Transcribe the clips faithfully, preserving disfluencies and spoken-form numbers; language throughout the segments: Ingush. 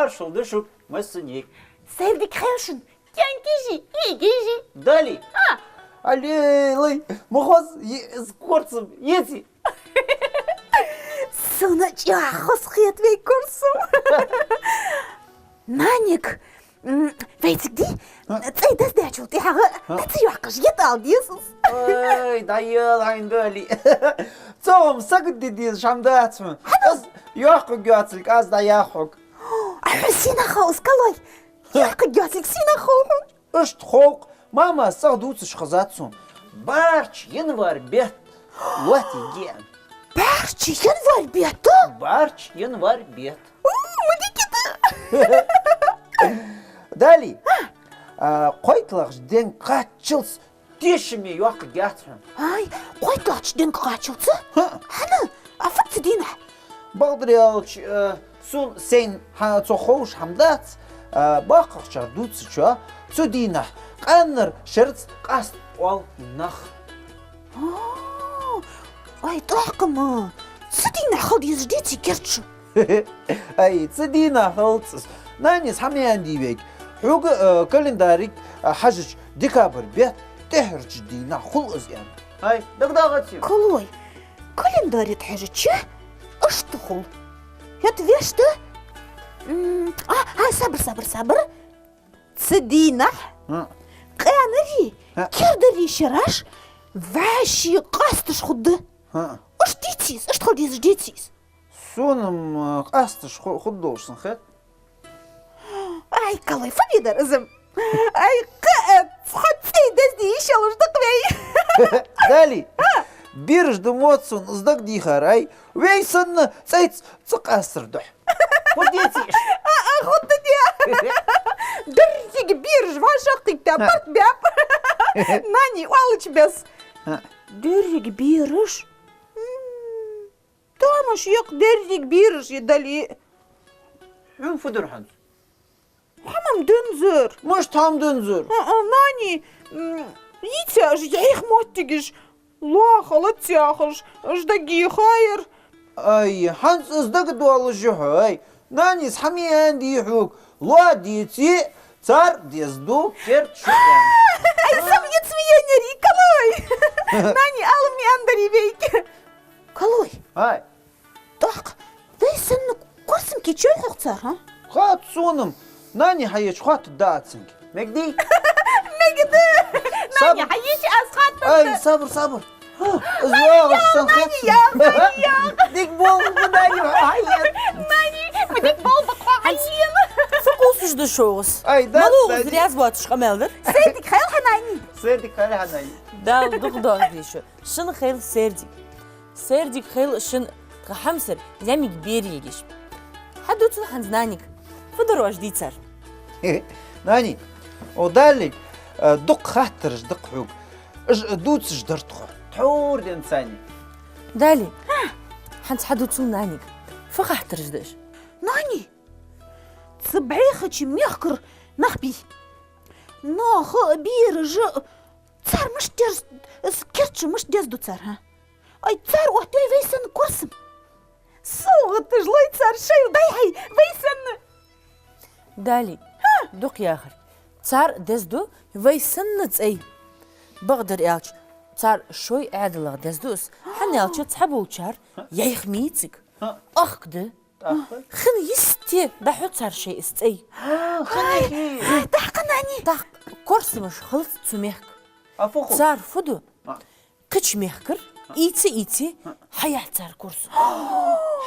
Шул да шуга массанега. Сайре дика хийла шун, кӀаьнкаши, йиӀигаши. Дали. А. Аллей, лай, ма хоза, е-, из корсам, еци. Сона чӀоагӀа хоза хет вай корсам. Нанек, м, вай цига дий? А? ЦӀай дездаьчул тӀехьагӀа, а, дӀа ца йоаккхаш, ета ала деза из. Ой, дӀаяла хьайна, Дали. Цо-м сагот де дезаш хӀама дац хьона. Аз йоаккхаргйоацилга аз дӀаях хьога. А хьона сенах хов из, калой? Йоаккхаргйоацилга сенах хов хьона? Иштта хов-кх, мамас цӀагӀа дувцаш хезад сона. Барча январь бетта лоаттийга аьнна. Барча январь бетта? Барча январь бетта. У, ма дика да. Дали. А, кхойтталагӀча денга кхаччалца тешаме йоаккхаргьяц хьона. Ай, кхойтталагӀча денга кхаччалца? ХӀаа. ХӀана? А фу да цу дийнахьа? Бакъдар аьлча, э, сона сайна хьа-, цох ховш хӀама дац, э, боккхагӀчар дувцачоа, цу дийнахьа къаьнара шерца къаста оал нах. О, ай, тӀаккха-м цу дийнахьа хила дезаш деций керда шо? Ай, цу дийнахьа хилац из. Нанас хӀама аьннадий вайга. Хьога, э, календаре, э, хьажача, декабрь бетта тӀеххьарча дийнахьа хул из аьнна. Ай, дагадоагӀаций? Калой, календаре хьежача, иштта хул. ХӀаьта вешта? М, а, а, сабар, сабар, сабар. Цу дийнахьа, хӀаа, къаьнари, хӀаа, кердари шераш вӀаший къасташ хургда. ХӀаа. Иштта деций из, иштта хила дезаш деций из? Сона-м, э, къасташ ху-, хургдолаш санна хет. Ай, калой, фу де дар из-м? Ай, кхы, э, цхьа цӀай дезде йиш йолаш да-кх вай. Дали, а, бераш да моцун из дагадехар, ай, вай санна цӀайца ца къастар духьа. Хургдеций иштта? А, а, хургда де. Деррига бераш вӀашагӀкхийтта, а, барт баьб. Нани оалача бесса. А. Деррига бераш? М, тамаш я-кх деррига бераш, я Дали. Хьона фу дир хӀанз? ХӀама-м дензар. Мишта хӀама дензар? А, а, Нани, м, йийцай уж яьха моттигаш, лоа хилац яхаш, уж дагадехар. Ай, хӀанз из дагадоалаш я хьона, ай. Нанас хӀама аьннадий хьога, лоа деце, цар дезду керда шу аьнна. Ай, сов яц ма еннарий, калой. Нани ала ма аьннадарий вайга. Калой. Ай. ТӀаккха вай санна корсам кийчъяьй хьогӀ цар, хӀа? Хац сона-м, Нани хьаеча хоаттаргда аз цунга. Мегадий? Мегад. Нани хьаеча аз хоаттаргда. Ай, сабар, сабар. Из йоагӀаш санна хет. Нани, йоагӀ, Нани, йоагӀ. Дика болх ба, Нани, хьаена. Нани, ма дика болх ба-кх хьо хьаена. Фу кхувсаш да шоаш? Ай, да, малав из раьза воацаш къамаьл дар? Сайре дика хийла хьа, Нани. Сайре дика хийла хьа, Нани. Дала дукха доахалда шо. Шун хийла сайре дика. Сайре дика хийла шун тха хьамсара зӀамига бераш. Хьадувцал хӀанз Нанега, фу дар оаш дийцар? Нани, о Далла, э, дукха хаттараш да-кх хьога. Уж дувцаш дар тхо. Тхьовра денз, Нани. Далла, хӀанз хьадувцал Нанега, фу хаттараш да уж? Нани, цу бӀехача мехкара нах бий. Нах а, бераш а, цар мишта дерз-, с-, керда шу мишта дезду цар, хӀа? Ай, цар оттаяьй вай санна корсам. СовгӀаташ лой цар шоайла дӀайихьай вай санна. Далла, дукха яхар. Цар дезду вай санна цӀай. Бакъдар аьлча, цар шоай Ӏаьдалах дезду из, хӀана аьлча цхьаболчар яьха ма йий цига. Ахка да. ТӀаккха? Хин йисте дӀахьу цар шоай из цӀай. А, хин йисте. Ай, тӀаккха, Нани. ТӀаккха корсамаш хилац цу мехка. А фу хул? Цар фу ду? А. Кхыча мехкара ийца-ийца хьаяьй цар корсам.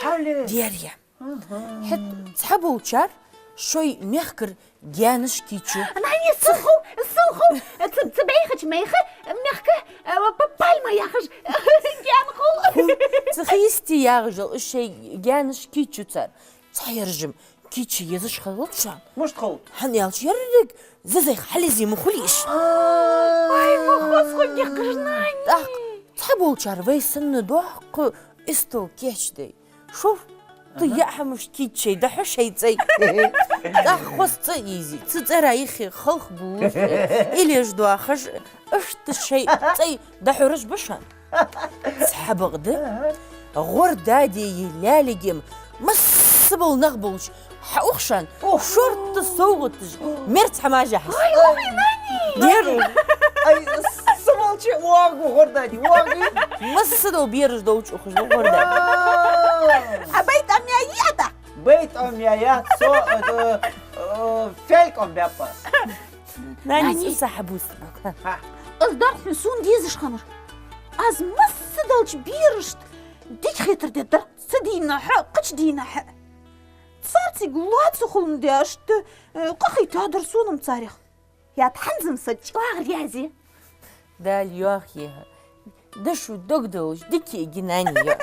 Хьале? Дерригаш. Аха. ХӀаьта цхьаболчар шоай мехкара гаьнаш кийчъю. Нани, сов хов, сов хов, цу, цу бӀехача меха, мехка, э, п-, пальма яхаш гаьна хул. Хул, цу хи йисте ягӀаш йола шоай гаьнаш кийчъю цар. Цхьа яржам кийча езаш хилац шоана. Мишта хул? ХӀана аьлча еррига зӀамига хьалъэзе ма хулий уж. Ай, ма хоза хургья-кх уж, Нани. ТӀаккха цхьаболчар вай санна доккха истол кийчдой. Шортта яа хӀамаш кийчъяй дӀахьу шоай цӀай. ТӀаккха хоза цӀа ийзе, цу цӀера юхе халхабувлаш, илеш доахаш, иштта шоай цӀай дӀахьораш ба шоана. Цхьабакъда, гӀор даде лаьлега-м масса бола нах болча Хьа ухшан, шортта совгӀаташ, мерц хьамажа хьас. Ой, ой, нани! Дер. Ай, с-, са волча воагӀа гу гӀордади, воагӀа. Масса дола бераш долча ухаш гу гӀордади. А байтам я яда? Байтам я я, со, э, э, фелькам бяпа. Нани, нани, са хьабус. Ха. Аз дархьун сун дезаш ханар. Аз масса долча берашта дика хетар де дар, ца дийна хьа, кхача дийна хьа. Царцига лоаца хулам деш, э, къахийтадар сонам царех. Яд хӀанзам са чӀоагӀа раьза. Дала йоахе хьа. Дошо дог долаш дика йиги, нани, йоах.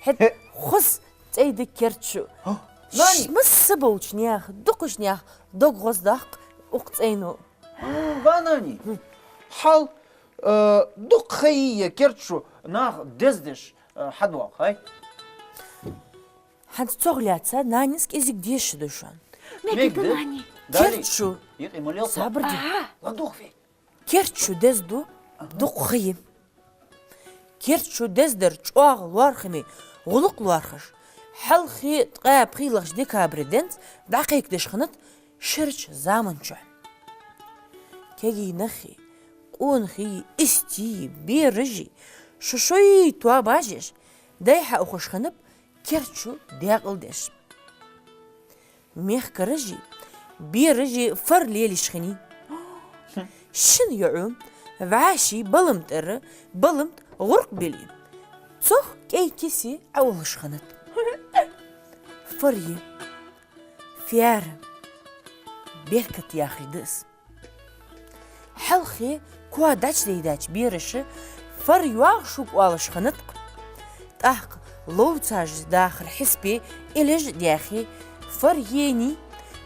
ХӀаьта хоза цӀай да керда шу. Ха? Нани! Ш-, масса болча наьха, дукхача наьха дог гӀоздаккха укх цӀайно. М, ва, нани. Хьал, э, дукха ха йий е керда шу нах дездеш, э, хьадоагӀа, хӀай? ХӀанз цох лаьца нанас кӀезига деша да шоана. Мегаргда, нани. Дали. Керда шу. Юкъе ма лел. Сабар де. Ага. ЛадувгӀ вай. Керда шу дезду, ага, дукха ха йий. Керда шу дездар чӀоагӀа лоархӀаме гӀулакх лоархӀаш, хьалххе ткъаь пхелагӀча декабре денз дӀакхайкадеш хиннад ширача заман чухь. Кегий нахи, къонахий, истий, бераши, шоай-шоай тоабаш еш, дай хьаухаш хиннаб керда шу даькъала деш. Мехкараши бераши фар лелаш хиннай. Шин йоӀо вӀаший балам тӀара балам тӀа гӀуркъ биллай. Цох кӀай кисе Ӏоуллаш хиннад. Фар йий, фяра, беркат яхар да из. Хьалххе коа дӀачудайдача бераша фар йоагӀа шуга оалаш хиннад-кх. ТӀаккха ловцаш дахар хьисапе, элеш а даьхе, фар йийнай,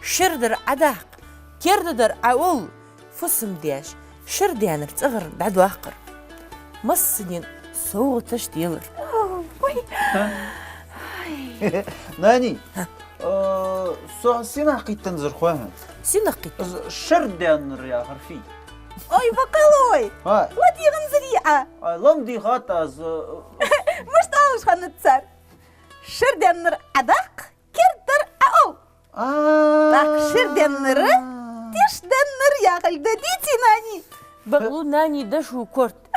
шира дар Ӏодаккха, керда дар Ӏоулла, фусам деш, шира даьннар цӀагӀара дӀадоаккхар. Массанена совгӀаташ делар. Ой. Ха? Ай. Нани. Ха. Э, со сенах кхийттанзар хой хьона? Сенах кхийттанзар? Шира даьннар яхар фий? Ой, ва къалой! Ха. ЛадийгӀанзар йий Ӏа? Ай, ламдийхад аз. Мишта оалаш хиннад цар? Шира даьннар Ӏодаккха, керда дар Ӏоулла. А. ТӀаккха шира даьннар тиша даьннар яхилга да, деций, нани? Бакълу, нани, дошо корта.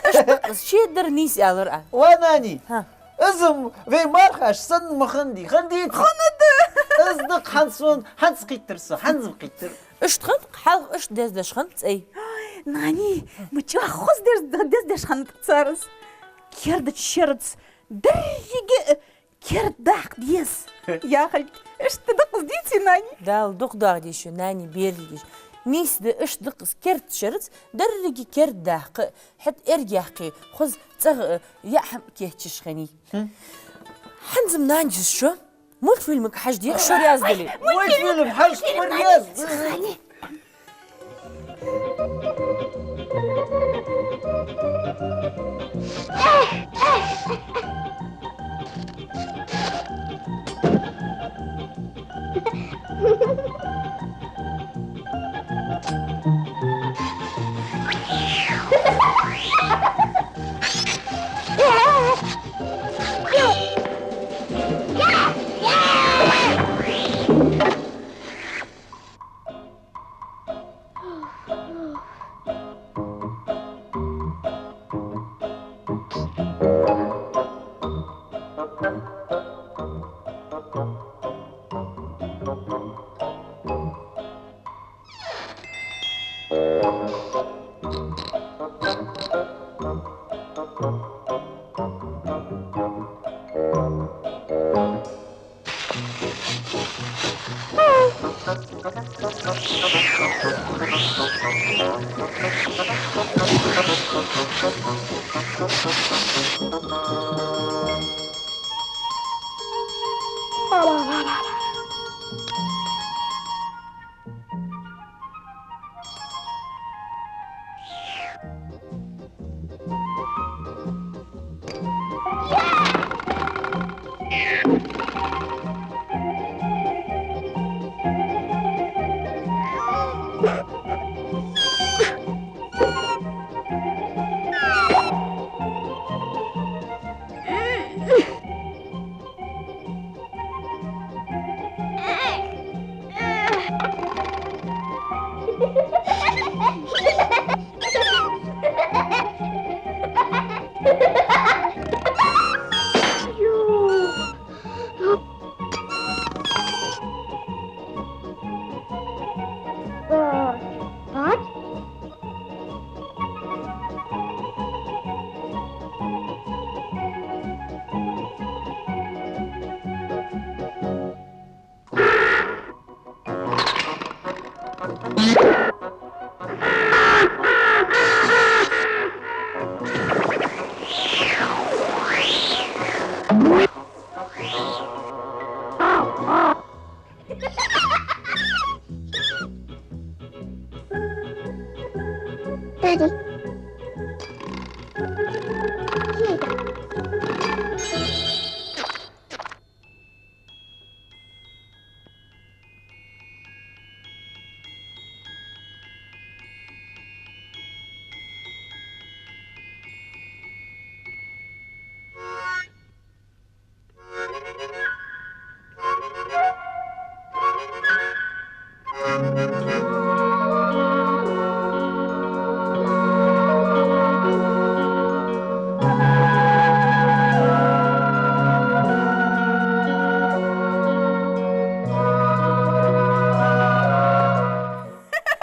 Иштта да-кх из, шедар нийса аьлар Ӏа. Ва, нани. Ха. Из-м вай мархаш санна ма хиннадий, хиннадий? Хиннад. Из да-кх хӀанз сона, хӀанз кхийттар со, хӀанз-м кхийттар. Иштта хиннад-кх, хьалха иштта дездеш хиннад цӀай. Нани, ма чӀоагӀа хоза дез-, дездеш хиннад-кх цар из. Кердача шераца деррига керда даккха деза яхилга. Иштта да-кх из, деций, нани? Дала дукха доагӀа дийша, нани, бераш. Нийса да, иштта да-кх из, керда шераца деррига керда даккха, хӀаьта эргаяьккхе, хоза цӀагӀа, э, яа хӀама кийчъеш хиннай. Хм. ХӀанз-м, нанас, шо мультфильмага хьажа деза, шо раьза дале. Мультфильм хьажа, шо раьза дале.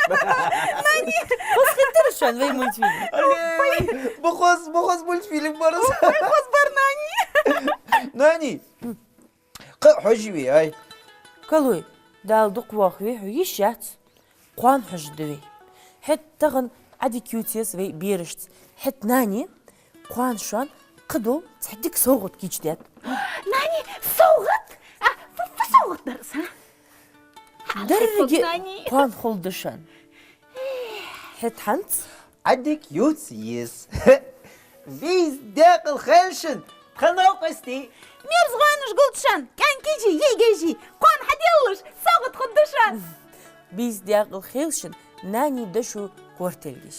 Нани! Хоза хетар шоана вай мультфильм? Аллей! Ба хоза, ба хоза мультфильм бар из. Ба хоза бар, Нани! Нани! Кхы а хьожавий, ай? Калой, Дала дукха воахавий, хьо йиш яц. Кхоана хьожаргда вай. ХӀаьта тахан Ӏадика ювца еза вай берашца. ХӀаьта, Нани, кхоана шоана кхыдола цхьа дика совгӀат кийчдаьд. Нани, совгӀат? А, фу, фу совгӀат дар из, а? Деррига кхоана хулда шоана. ХӀаьта хӀанз Ӏадика ювца еза. Бийса даькъала хийла шун, тха новкъостий. Мерза гӀоанаш гулда шоана, кӀаьнкий, йиӀигаш. Кхоана хьаделлалаш совгӀат хургда шоана. Бийса даькъала хийла шун, Нанин дошо кортилгаш.